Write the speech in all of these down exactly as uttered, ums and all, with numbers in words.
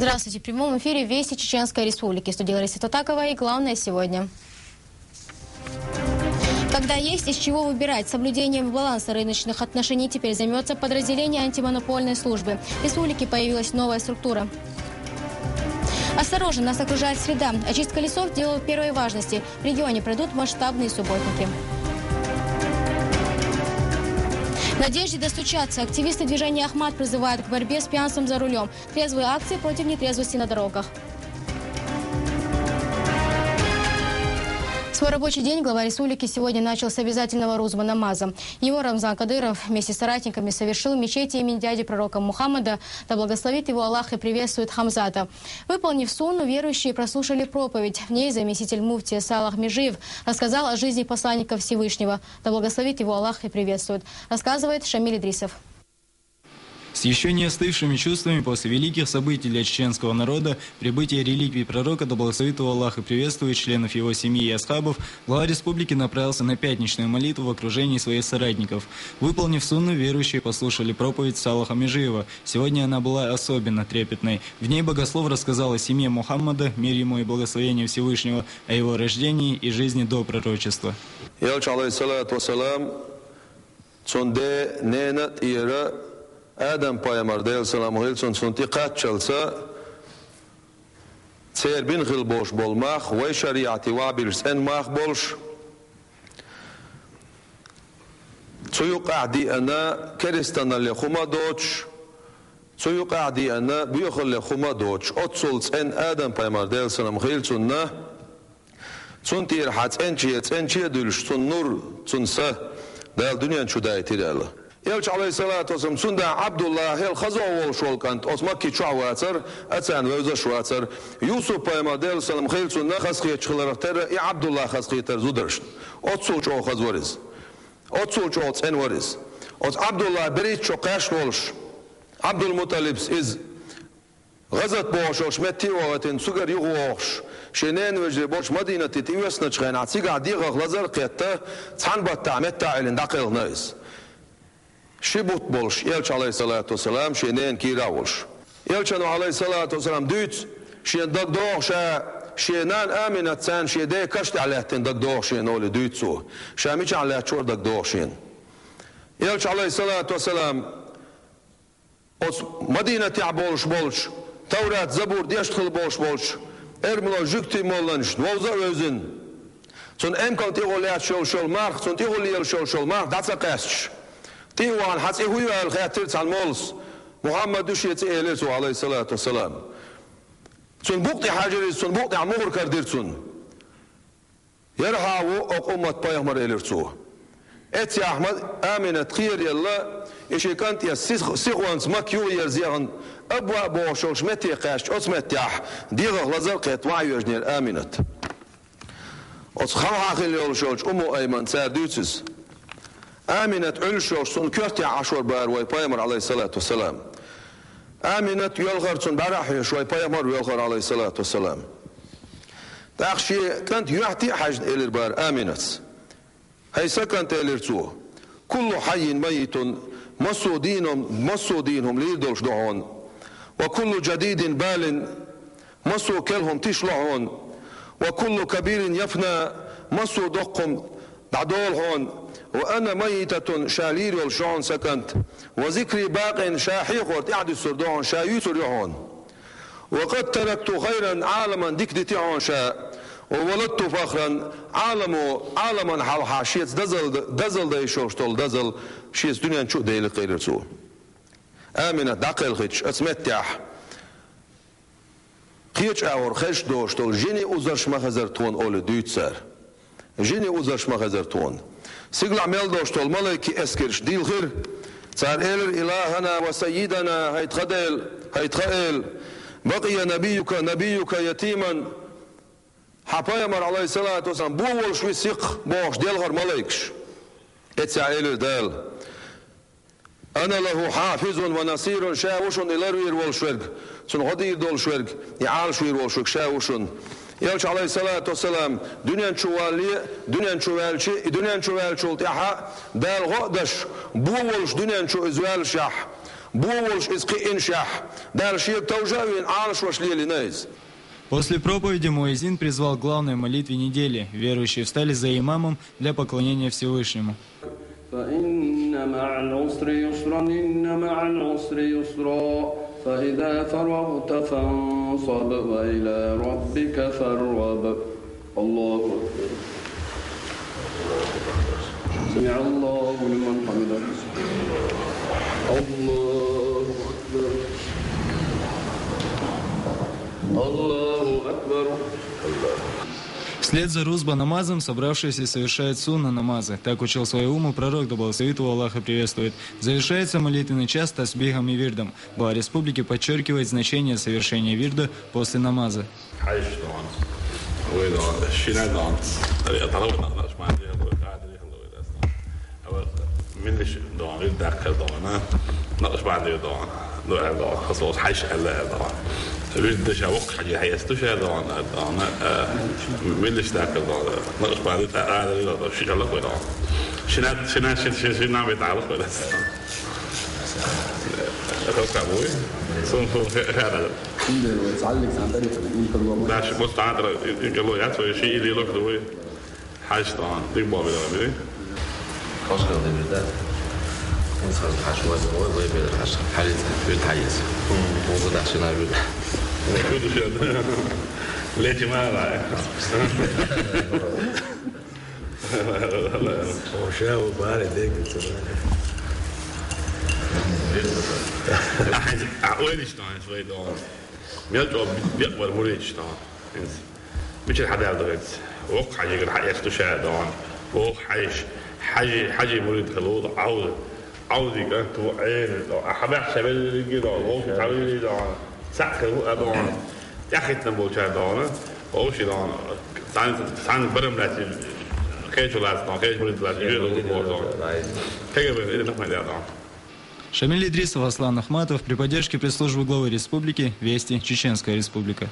Здравствуйте. В прямом эфире «Вести Чеченской Республики». В студии Лариса Татакова и главное сегодня. Когда есть из чего выбирать, соблюдение баланса рыночных отношений теперь займется подразделение антимонопольной службы. В республике появилась новая структура. Осторожно, нас окружает среда. Очистка лесов — дело первой важности. В регионе пройдут масштабные субботники. В надежде достучаться активисты движения «Ахмат» призывают к борьбе с пьянством за рулем. Трезвые акции против нетрезвости на дорогах. Свой рабочий день глава республики сегодня начал с обязательного рузба намаза. Его Рамзан Кадыров вместе с соратниками совершил в мечети имени дяди пророка Мухаммада, да благословит его Аллах и приветствует Хамзата. Выполнив сунну, верующие прослушали проповедь. В ней заместитель муфтия Салах Межиев рассказал о жизни посланника Всевышнего, да благословит его Аллах и приветствует. Рассказывает Шамиль Идрисов. С еще не остывшими чувствами после великих событий для чеченского народа, прибытия реликвий пророка, да благословит его Аллах и приветствует членов его семьи и асхабов, глава республики направился на пятничную молитву в окружении своих соратников. Выполнив сунну, верующие послушали проповедь Салаха Межиева. Сегодня она была особенно трепетной. В ней богослов рассказал о семье Мухаммада, мир ему и благословение Всевышнего, о его рождении и жизни до пророчества. Элча, алейхиссалату вассалам, цун де нена тӀера Адам пайхамар, Делан салам хилла цунна, цунна тӀе кхаччалца, церан бина хилла болуш болу мах, вай шариӀате вахьбилча цӀена мах болуш, цу юкъахь деана керстаналлех хӀума а доцуш, цу юкъахь деана боьхаллех хӀума а доцуш, оццул цӀена Адам пайхамар, Делан салам хилла цунна, цунна тӀера хьан цӀеначе, цӀеначе а дуьллуш, цунна нур, цунна са Дала дуьнен чу дайтира аьлла. Элча, алейхиссалату вассалам, цунна да Ӏабдуллахьел хаза волуш волу кӀант оцу Макки чохь вацара, а царна вевзаш вацара. Юсуп пайхамар, Делан салам хилла цунна, хазахеташ хиларх терра и Ӏабдуллахь хазахетара зударшна. Оццул чӀогӀа хаза вара иза. Оццул чӀогӀа цӀена вара иза. Оцу Ӏабдуллахь берхӀитта шо кхаьшна волуш, Ӏабдул-Муталибс иза ГӀазат бохуш йолчу метте а вахийтина, цуьнгара юхавогӀуш, шен ненан вежарий болчу Мадинате тӀеоьссиначу хенахь, цигахь дегӀах лазар а кхетта, цхьана баттахь меттахь а Ӏиллина дӀакхелхина иза. Ши бутт болуш, Элча, алейхиссалату вассалам, шен ненан кийрахь а волуш. Элчано, алейхиссалату вассалам, дуьйцу, шена дагадогӀу ша, шен нана Аминат царна шен ден каш тӀехь лаьттина дагадогӀу шена олий дуьйцу цо. Ша мичахь лаьтташ вара дагадогӀу шена. Элча, алейхиссалату вассалам, оцу Мадинатехь болуш болчу, Таврат, Забур дешна хилла болуш болчу эрмалойн жуьгтийн молланашна вовза а вевзина, цунна эмкал тӀехула лаьтташ йолуш йолу марха, цунна тӀехула лелаш йолуш йолу марха дӀа ца къаьсташ, тӀе а вахана, хьан цӀе хӀун ю аьлла хаьттира цхьана моллас. Мухьаммад ю шен цӀе, элира цо, алейхиссалату вассалам. Цунна букъ тӀе хьаьжира иза, цунна букъ тӀехь мухӀар кардира цунна. Яра хьан ву оцу уммат пайхамар, элира цо. Эццехь Аминат кхераелла, и шен кӀант эс сих-, сихонца Макка юхаерзаяхана, Абваъ бохуш йолчу метте кхаьчча, оцу меттехь дегӀах лазар а кхетта вахьа йоьжнера Аминат. Оцу хьалха хилла йолуш йолчу Умму Айман цара дуьйцу иза. Аминат Ӏуьллуш йолуш цунна коьртехь Ӏаш вара бара вай пайхамар, алейхиссалату вассалам. Аминат йоьлхура цунна бӀаьрахь хьоьжуш вай пайхамар а воьлхура, алейхиссалату вассалам. ТӀаккха шен кӀант юьхь тӀе а хьаьжна, элира бара Аминатс. ХӀай сан кӀант, элира цо, куллу хьаййин маййитун, массо а дийнам-, массо а дийна хӀума лийр долуш ду хьуна. Ва куллу жадидин балин, массо а керла хӀума тишло хьуна. Ва куллу кабирин яфна, массо а доккха хӀума дӀадолу хьуна. Ва ана маййитатун, ша лийр йолуш ю хьуна, сан кӀант. Ва зикри бакъин, ша хьехор тӀаьхьадуьссур ду хьуна, ша юьйцур ю хьуна. Ва къад таракту хайран, Ӏаламан дика дити хьуна ша. Ва валатту фахран, Ӏаламо, Ӏаламан хьалха шеца дазал-, дазал дайшалш долу дазал шеца дуьнен чу а дели, элира цо. Аминат дӀакхелхича, оцу меттехь кхечу агӀор хезаш долуш долу жиний узарш ма хезара тхуна олий дуьйцу цара. Жиний узарш ма хезара тхуна. Сигалахь мел долуш долу малайкийн эскарш дийлхира. Цара элира: «Илахана ва саййидана, хӀай тхан Дела, хӀай тхан Эла, бакъия набиюка, набиюка ятиман». Хьан пайхамар, алейхиссалату вассалам, бо волуш висси-кх, бохуш, делхара малайкаш. Эццехь элира Дала: «Ана лаху хьафизун ва насирун», ша ву шуна и ларвийр волуш верг, цунна гӀо дийр долуш верг, и Ӏалашвийр волуш верг ша ву шуна. Элча, алейхиссалату вассалам, дуьнен чу валле, дуьнен чу ваьлча, и дуьнен чу ваьллачул тӀаьхьа Дала гӀо а деш, бо волуш дуьнен чу иза ваьллашехь, Бо волуш иза кхиъна шехь, Дала шега товжа а вина, Ӏалашвеш лелийна иза. После проповеди муэзин призвал к главной молитве недели. Верующие встали за имамом для поклонения Всевышнему. فإن مع العسر يسرا، إن مع العسر يسرا، فإذا فرغت فانصب، وإلى ربك فارغب. الله أكبر. سمع الله لمن حمده. الله أكبر. الله أكبر. Вслед за рутба намазом собравшиеся совершают сунна намазы. Так учил свою умму пророк, да благословит его Аллах и приветствует. Завершается молитвенный час тасбихом и вирдом. Глава республики подчеркивает значение совершения вирда после намаза. Хьайш дон, вай дон, шина дон, тарава дон, наш ман дон, вай дон. Ава, миллиш дон, вирд даккхар дон, наш ман дон, дуа дон, хасос хьайш Алла дон. Вирд даша вокх хьажи хьайс туша дон, дон, миллиш даккхар дон, наш ман дон, ара дон, ши Алла вай дон. Шина, шина, шина, шина, шина, вай дон, вай дон. Хас кабуй. Сун, сун, хе-, хе-, хе-. Şimdi, e, تعلق عن طريق الانترنت. Даш, бус тантра, инкало яц, вай ши или лок дуй. Хьайш тан, дик бо била били. Хош гелди бирда. Инсан хьайш вай, вай, вай бир хьайш. Хьайш, бир хьайш. Мм. Бу да шина бир. Шу душен. Лечи ма ла. Оша у баре дегу цуна. А ойниш тан, швей дон. Мел чо бек бар муридиш тан. Мичил хьадал дагад. Вокх хьажигар хьаэс туша дон. Вокх хьайш. Хьажи, хьажи мурид халуд, Ӏавд. Ӏавдига ту Ӏел. Хьабах шабеллиги дон. Вокх шабелли дон. Сахар у адон. ТӀехиттина болчар дона, овши дона, цан, цан барам лати, кечу лац дона, кечу мурид лац, жир дона, дона. Кега бен, или нахмай дона. Шамиль Идрисов, Аслан Ахматов, при поддержке пресс-службы главы республики, Вести, Чеченская Республика.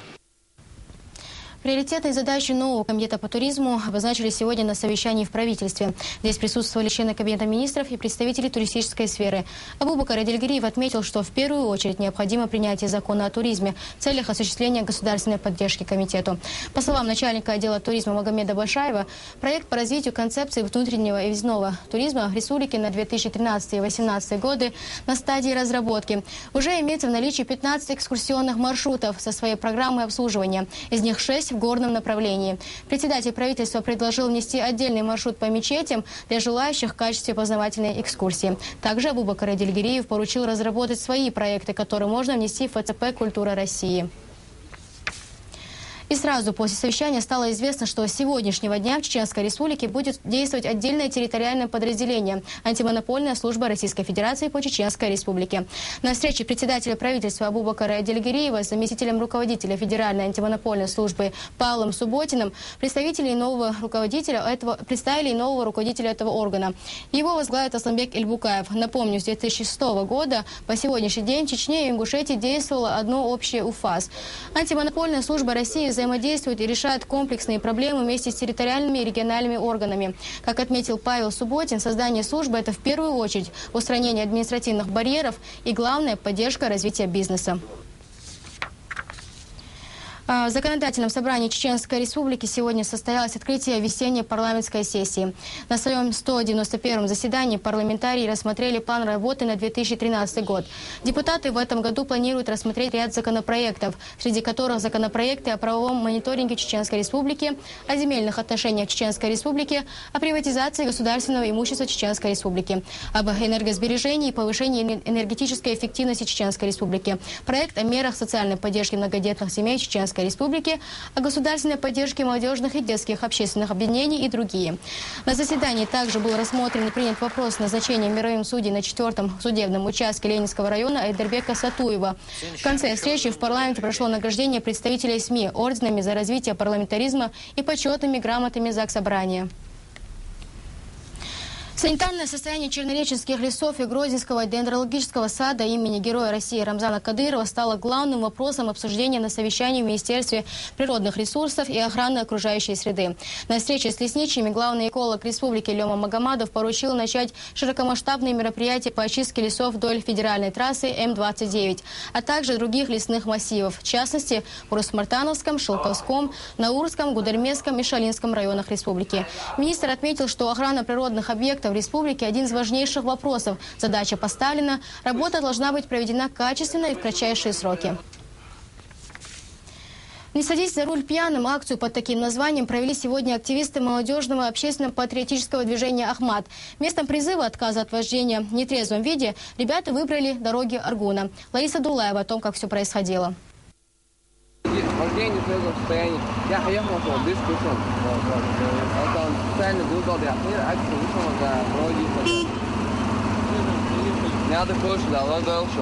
Приоритетные задачи нового комитета по туризму обозначили сегодня на совещании в правительстве. Здесь присутствовали члены Кабинета министров и представители туристической сферы. Абубакар Адильгириев отметил, что в первую очередь необходимо принятие закона о туризме в целях осуществления государственной поддержки комитету. По словам начальника отдела туризма Магомеда Башаева, проект по развитию концепции внутреннего и въездного туризма в республике на две тысячи тринадцатый и восемнадцатый годы на стадии разработки. Уже имеется в наличии пятнадцать экскурсионных маршрутов со своей программой обслуживания. Из них шесть в горном направлении. Председатель правительства предложил внести отдельный маршрут по мечетям для желающих в качестве познавательной экскурсии. Также Абубакар Адильгириев поручил разработать свои проекты, которые можно внести в Ф Ц П «Культура России». И сразу после совещания стало известно, что с сегодняшнего дня в Чеченской Республике будет действовать отдельное территориальное подразделение — Антимонопольная служба Российской Федерации по Чеченской Республике. На встрече председателя правительства Абубакара Адильгириева с заместителем руководителя Федеральной антимонопольной службы Павлом Субботиным представители нового руководителя этого, представили нового руководителя этого органа. Его возглавит Асланбек Эльбукаев. Напомню, с две тысячи шестого года по сегодняшний день в Чечне и Ингушетии действовало одно общее УФАС. Антимонопольная служба России взаимодействует и решает комплексные проблемы вместе с территориальными и региональными органами. Как отметил Павел Субботин, создание службы — это в первую очередь устранение административных барьеров и, главное, поддержка развития бизнеса. А, В Законодательном собрании Чеченской Республики сегодня состоялось открытие весенней парламентской сессии. На своем сто девяносто первом заседании парламентарии рассмотрели план работы на две тысячи тринадцатый год. Депутаты в этом году планируют рассмотреть ряд законопроектов, среди которых законопроекты о правовом мониторинге Чеченской Республики, о земельных отношениях Чеченской Республики, о приватизации государственного имущества Чеченской Республики, об энергосбережении и повышении энер-, энергетической эффективности Чеченской Республики, проект о мерах социальной поддержки многодетных семей Чеченской Республики, о государственной поддержке молодежных и детских общественных объединений и другие. На заседании также был рассмотрен и принят вопрос назначения мировым судьей на четвёртом судебном участке Ленинского района Айдарбека Сатуева. В конце встречи в парламенте прошло награждение представителей СМИ орденами «За развитие парламентаризма» и почётными грамотами Заксобрания. Санитарное состояние чернореченских лесов и Грозненского дендрологического сада имени Героя России Рамзана Кадырова стало главным вопросом обсуждения на совещании в Министерстве природных ресурсов и охраны окружающей среды. На встрече с лесничими главный эколог республики Лёма Магомадов поручил начать широкомасштабные мероприятия по очистке лесов вдоль федеральной трассы М двадцать девять, а также других лесных массивов, в частности, в Урус-Мартановском, Шелковском, Наурском, Гудермесском и Шалинском районах республики. Министр отметил, что охрана природных объектов республики — один из важнейших вопросов. Задача поставлена, работа должна быть проведена качественно и в кратчайшие сроки. «Не садись за руль пьяным». Акцию под таким названием провели сегодня активисты молодежного общественно-патриотического движения «Ахмат». Местом призыва отказа от вождения в нетрезвом виде ребята выбрали дороги Аргуна. Лариса Дулаева о том, как все происходило. Вождение в трезвом состоянии. Я ехал, шел без кушал. Там специально был, я акцию вышел за дороги. Надо больше, да, дальше.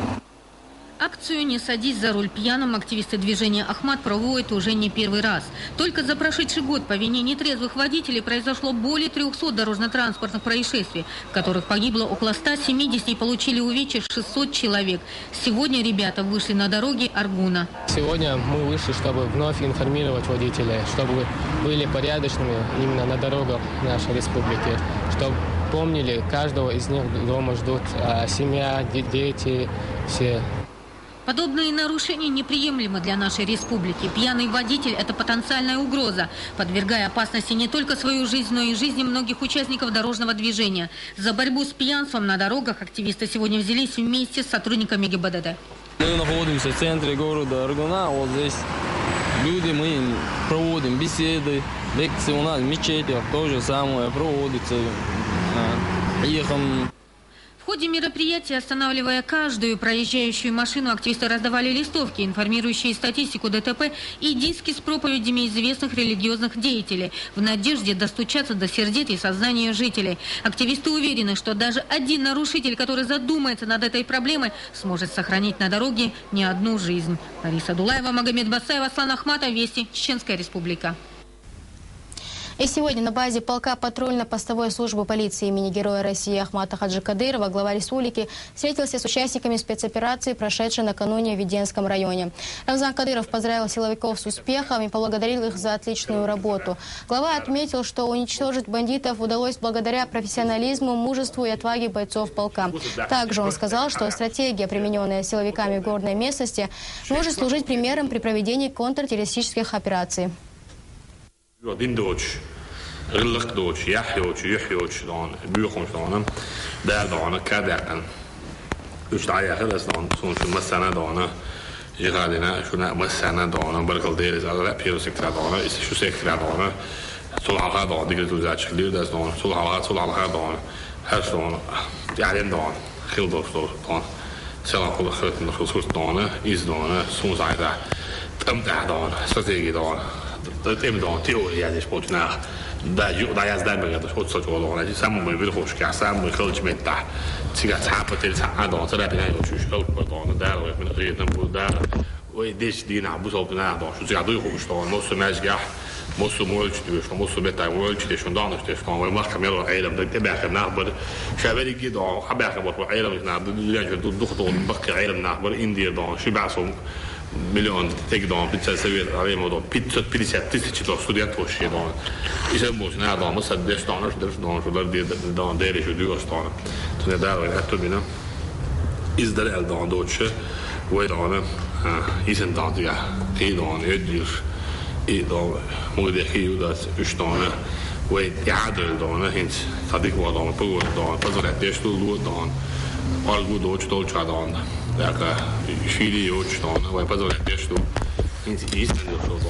Акцию «Не садись за руль пьяным» активисты движения «Ахмат» проводят уже не первый раз. Только за прошедший год по вине нетрезвых водителей произошло более трёхсот дорожно-транспортных происшествий, в которых погибло около ста семидесяти и получили увечья шестьсот человек. Сегодня ребята вышли на дороги Аргуна. Сегодня мы вышли, чтобы вновь информировать водителей, чтобы были порядочными именно на дорогах нашей республики, чтобы помнили, каждого из них дома ждут а, семья, де- дети, все. Подобные нарушения неприемлемы для нашей республики. Пьяный водитель — это потенциальная угроза, подвергая опасности не только свою жизнь, но и жизни многих участников дорожного движения. За борьбу с пьянством на дорогах активисты сегодня взялись вместе с сотрудниками ГИБДД. Мы находимся в центре города Аргуна. Вот здесь люди, мы проводим беседы, лекции у нас в мечетях, то же самое проводится. Приехал. В ходе мероприятия, останавливая каждую проезжающую машину, активисты раздавали листовки, информирующие статистику ДТП, и диски с проповедями известных религиозных деятелей, в надежде достучаться до сердец и сознания жителей. Активисты уверены, что даже один нарушитель, который задумается над этой проблемой, сможет сохранить на дороге не одну жизнь. Лариса Дулаева, Магомед Басаев, Аслан Ахматов, Вести, Чеченская Республика. И сегодня на базе полка патрульно-постовой службы полиции имени Героя России Ахмата Хаджи Кадырова глава республики встретился с участниками спецоперации, прошедшей накануне в Веденском районе. Рамзан Кадыров поздравил силовиков с успехом и поблагодарил их за отличную работу. Глава отметил, что уничтожить бандитов удалось благодаря профессионализму, мужеству и отваге бойцов полка. Также он сказал, что стратегия, примененная силовиками в горной местности, может служить примером при проведении контртеррористических операций. Дин доч, гӀиллакх доч, яхь йоч, юхь йоч дон, буьхамш дон, дал дон, кадакъан. Уч дӀаяхар ас дон, сун шун массана дон, жихадина, шуна массана дон, баркал дерис, Алла первый сектора дон, ис шу сектора дон, сул хьалха дон, дигритузачик лирдас дон, сул хьалха, сул хьалха дон, хаш дон, ялин дон, хил дош дон. Селан хула хатна хусурт дона, из дона, сун сайда. Там да дона, стратеги дона. Тем дона, теория деш почна. Да, ю, да, я знаю, бегат, вот сочо дона. Самый верхушка, самый хылч метта. Цига цапа тел цапа дона, царапина йочуш, хылч дона, да, вот, мин, ритм, да. Ой, деш дина, бусол пина дона, шу цига дуй хуш дона, мосу мяшгах. Мосу мойч тюш, мосу бета мойч теш, дона теш, вай махка мело Ӏелам да, бяхка нах бар. Шавери ги дон, хабяхка бот Ӏелам на, дуян ду, дух дон, бакка Ӏелам нах бар, Индия дон, шибасум миллион тег дон, пятьсот совет, а вема дон, пятьсот пятьдесят тысяч дон, студент вообще дон. Исе мос на дон, маса деш дон, деш дон, шулар ди дон, дери шу дюгос дон. Туне да, вай, а то бина. Издар эл дон доча, вай дона, а, исен дон тига, и дон, эдюш, и дон, мугде хи юдас, уш дона, вай, ядар дона, хинц, садик ва дон, пугу дон, пазарат деш ту лу дон, алгу доч долча дон, яка, шили йоч дон, вай, пазарат деш ту, хинц, исен дон.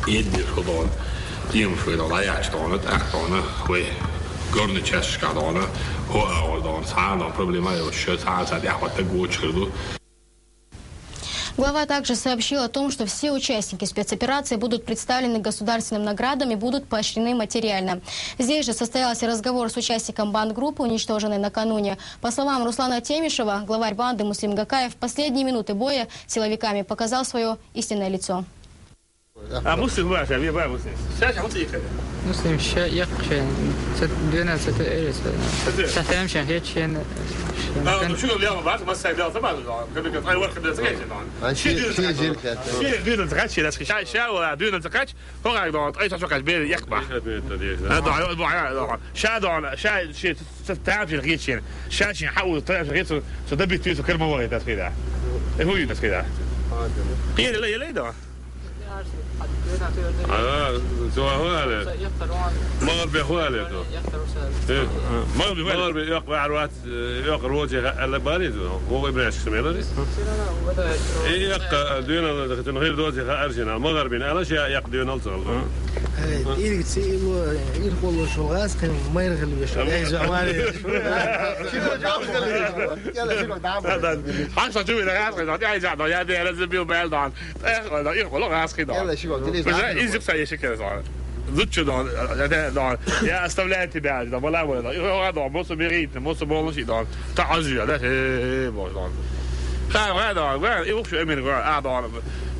Еддир худон, тим шуйда лаяч дона, тах дона, хвей, горный чашка дона, хо аор дон, сан дон, проблема йоч, сан сан, я хвата гоч хырду. Глава также сообщил о том, что все участники спецоперации будут представлены государственным наградам и будут поощрены материально. Здесь же состоялся разговор с участником банд-группы, уничтоженной накануне. По словам Руслана Темишева, главарь банды Муслим Гакаев в последние минуты боя с силовиками показал свое истинное лицо. А муслим ваша, ви ба муслим. Сейчас я вот их. Муслим, ша якъ шен, ца дуьйна ца тӀе эрис. Ца тем шен хечен. А, ну, шугар лема бац, масса дел ца бац, кабика тай варх дел ца гечен. А, ши, ши жил хет. Ши дуьйна ца хач, ши дас ша, ша вала дуьйна ца хач, хогай дон, ай ца хач бер якъ ба. А, дон, бо, а, дон. Ша дон, ша ши ца там ши гечен. Ша ши хау та ши гечен, со добить ты, со кермовой, дас хида. Э, хуй, дас хида. Еле, еле, дон. Ага, цо хӀун аьлла? МагӀарбе хӀун аьлла цо? Э, МагӀарбе хӀун аьлла? МагӀарбе йоккха ваьхьар вац, э, йоккха роза яха аьлла баьлли цо. Вова Ибрайс ши мелари? Э, йоккха, э, дуьйнал, цун хир дозе хааржина. МагӀарбина аьлла, ша йоккха дуьйнал цо. Э, ирг ци ило, ирг болуш вол гӀаз кхин майр гӀилвеш. Э, зӀамари. Хьан ша чу вина гӀаз кхин, я дера зибил бел дан. Эх, вала, их вала гӀаз хи дон. Яла ши гол, дилиш. Уже изик са еши кера сон. Зучу дон, я, дон. Я оставляю тебя, дон, вала, вала, дон. Их вала, дон, мосо берит, мосо болон ши дон. Та азия, да, э, э, бо, дон. Ха, вала, дон, вала, и ухшу эмин, вала, а, дон.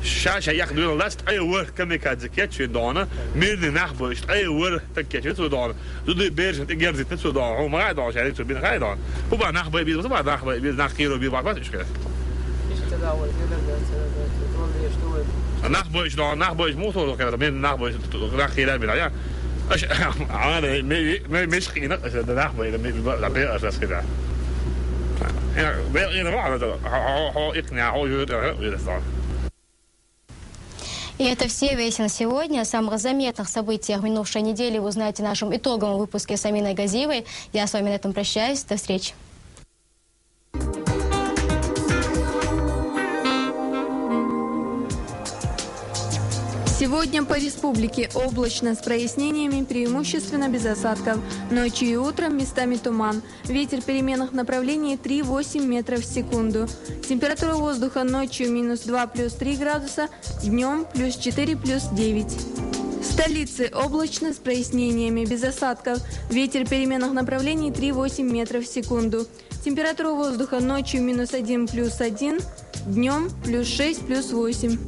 Ша, ша, ях, дон, ласт, ай, вар, камикадзе, кетчу, дон. Мирный нах бо, ай, вар, так кетчу, дон. Зуды бершин тӀе герзитна цо дон, хӀума гӀай дон, шаьрик цо бина гӀай дон. ХӀума нах бай бир, хӀума нах бай бир, нах киро бир бакбас ишке. Нах бойш дон, нах бойш мусор кера, мен нах бойш нах кира бина, я. Аш, ана, ме, ме, мешкина, аш, нах бай, ме, ме, ла бе, аш, аш, кира. Я, бе, ина ва, ана, хо, хо, хо, икня, хо, ю, ю, ю, ю, И это все вести на сегодня. О самых заметных событиях минувшей недели вы узнаете в нашем итоговом выпуске с Аминой Газиевой. Я с вами на этом прощаюсь. До встречи. Сегодня по республике облачно с прояснениями, преимущественно без осадков. Ночью и утром местами туман. Ветер переменных направлений три-восемь метров в секунду. Температура воздуха ночью минус два плюс три градуса, днем плюс четыре плюс девять. В столице облачно с прояснениями, без осадков. Ветер переменных направлений три-восемь метров в секунду. Температура воздуха ночью минус один плюс один, днем плюс шесть плюс восемь.